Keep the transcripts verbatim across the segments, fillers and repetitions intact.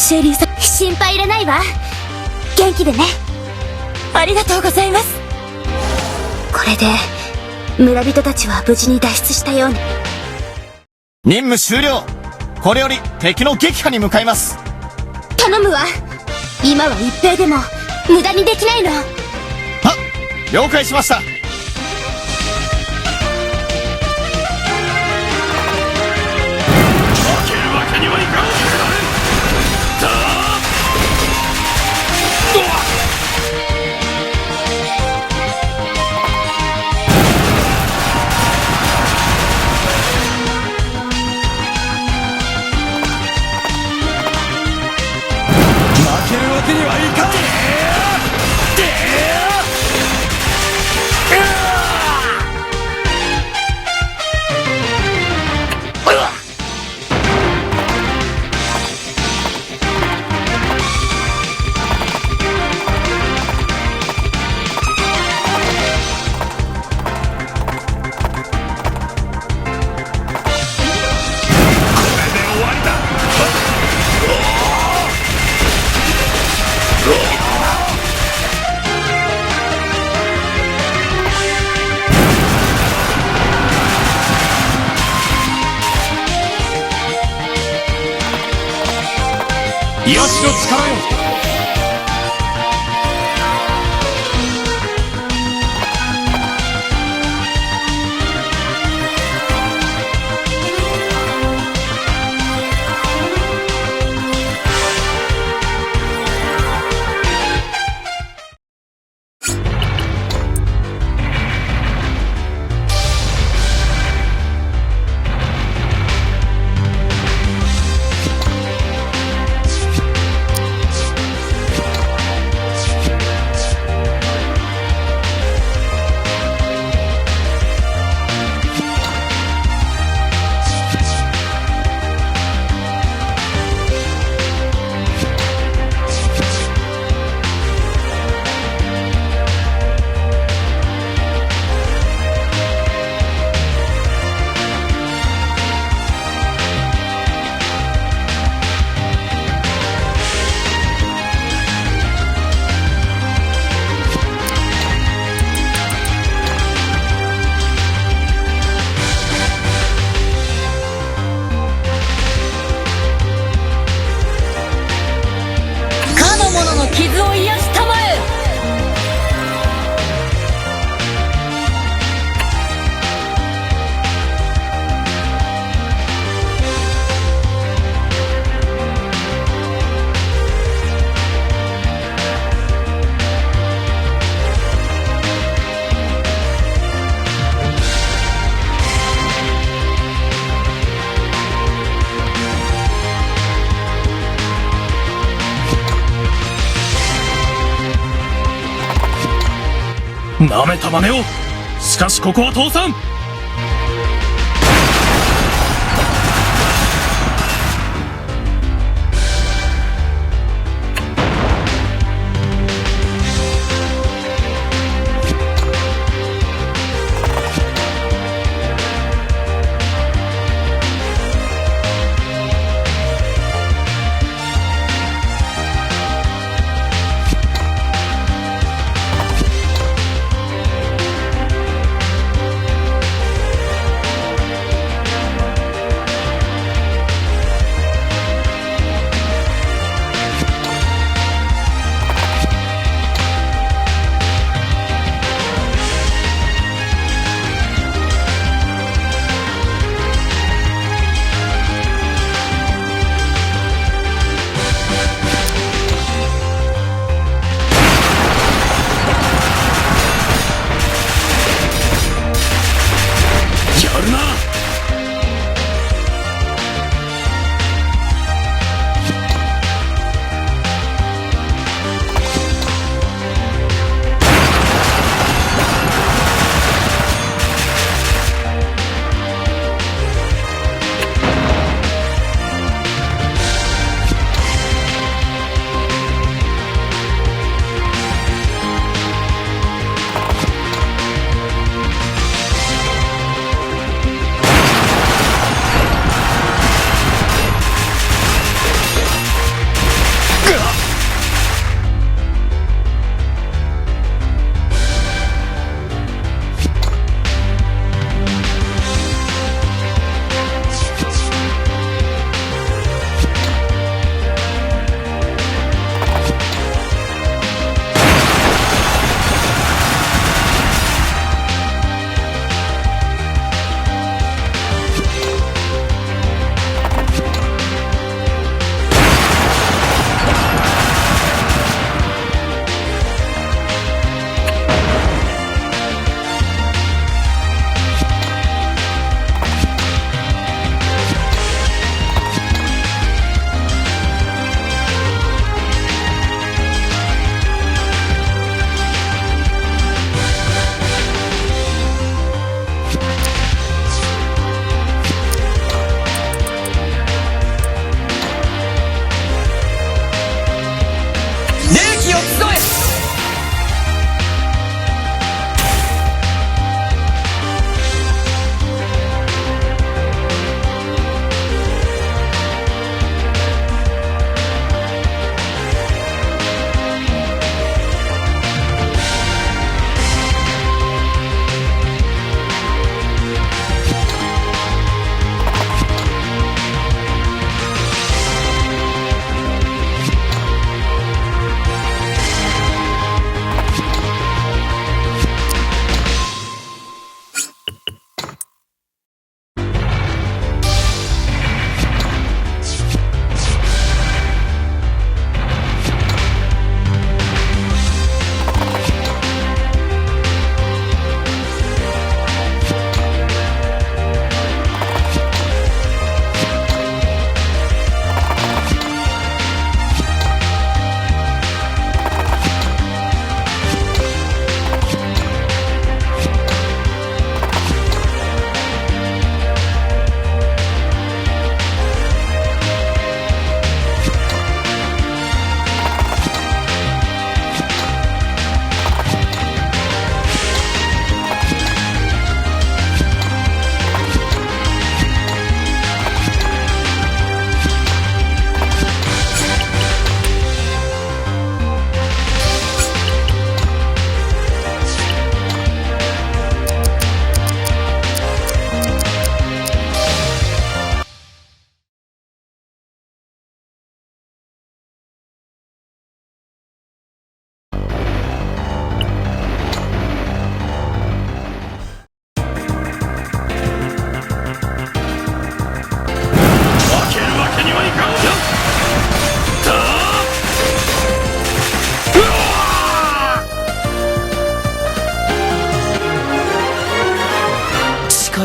清流さん、心配いらないわ。元気でね。ありがとうございます。これで、村人たちは無事に脱出したようね。任務終了。これより敵の撃破に向かいます。頼むわ。今は一兵でも無駄にできないの。は、了解しました。負けるわけにはいかん。だー！うわっ！負けるわけにはいかねえ！でえ！うわ！癒しの力よ。かの者の傷を癒したまえ。舐めた真似を。しかしここは通さん。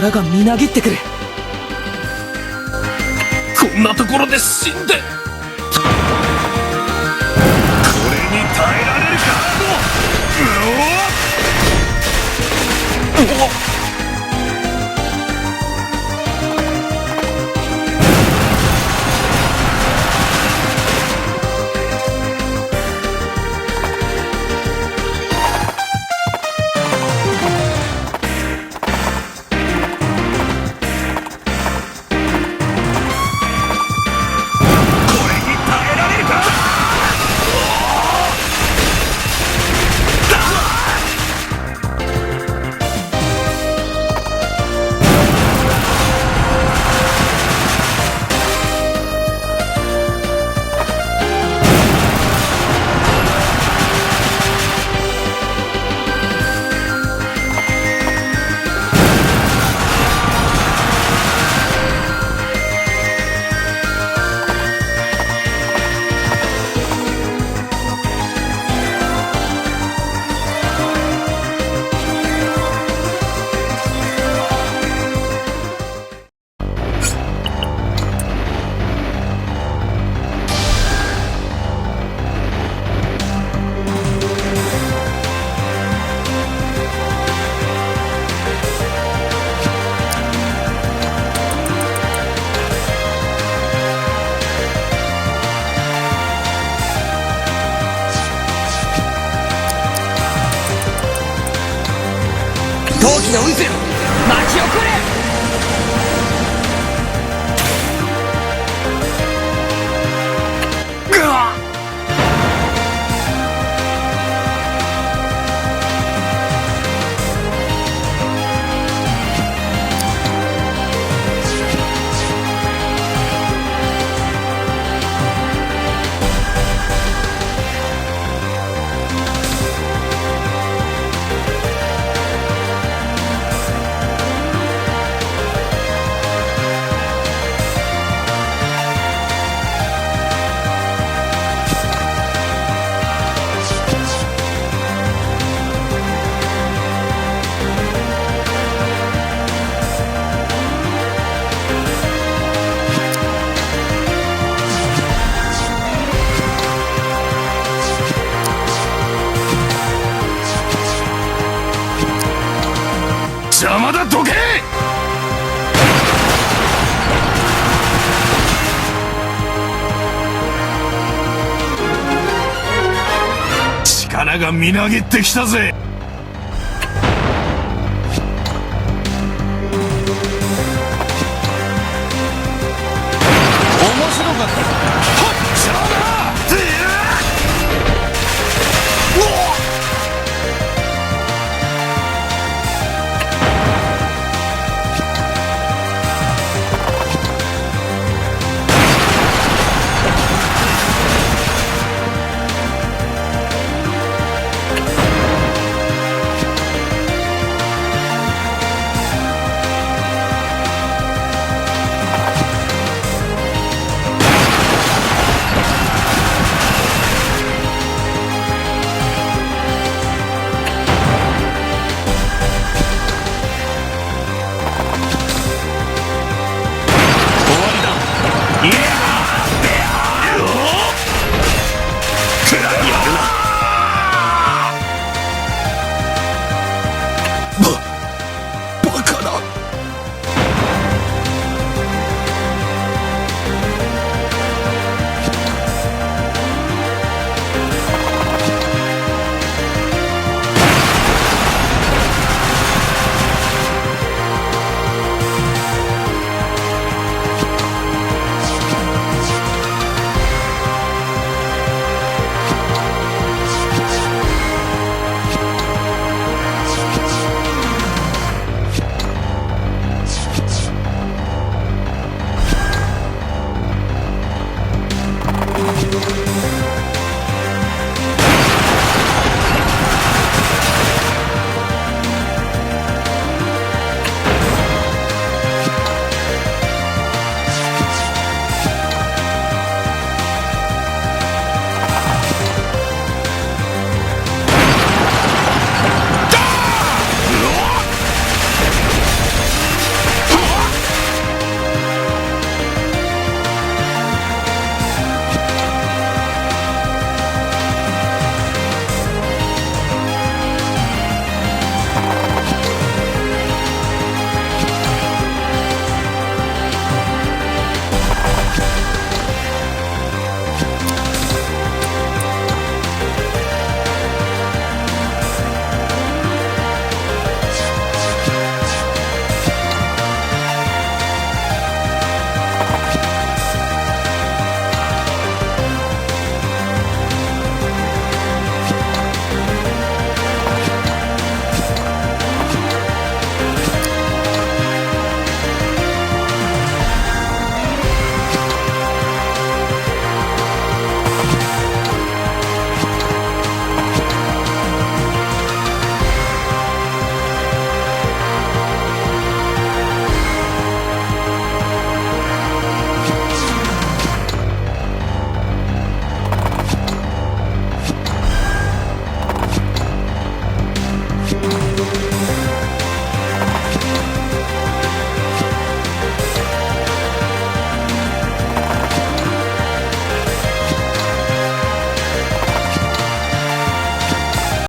力がみなぎってくる。こんなところで死んで。これに耐えられるか。うおっ。うおっ。 陶器の渦よ、巻き起これ！邪魔だ、どけ！力がみなぎってきたぜ。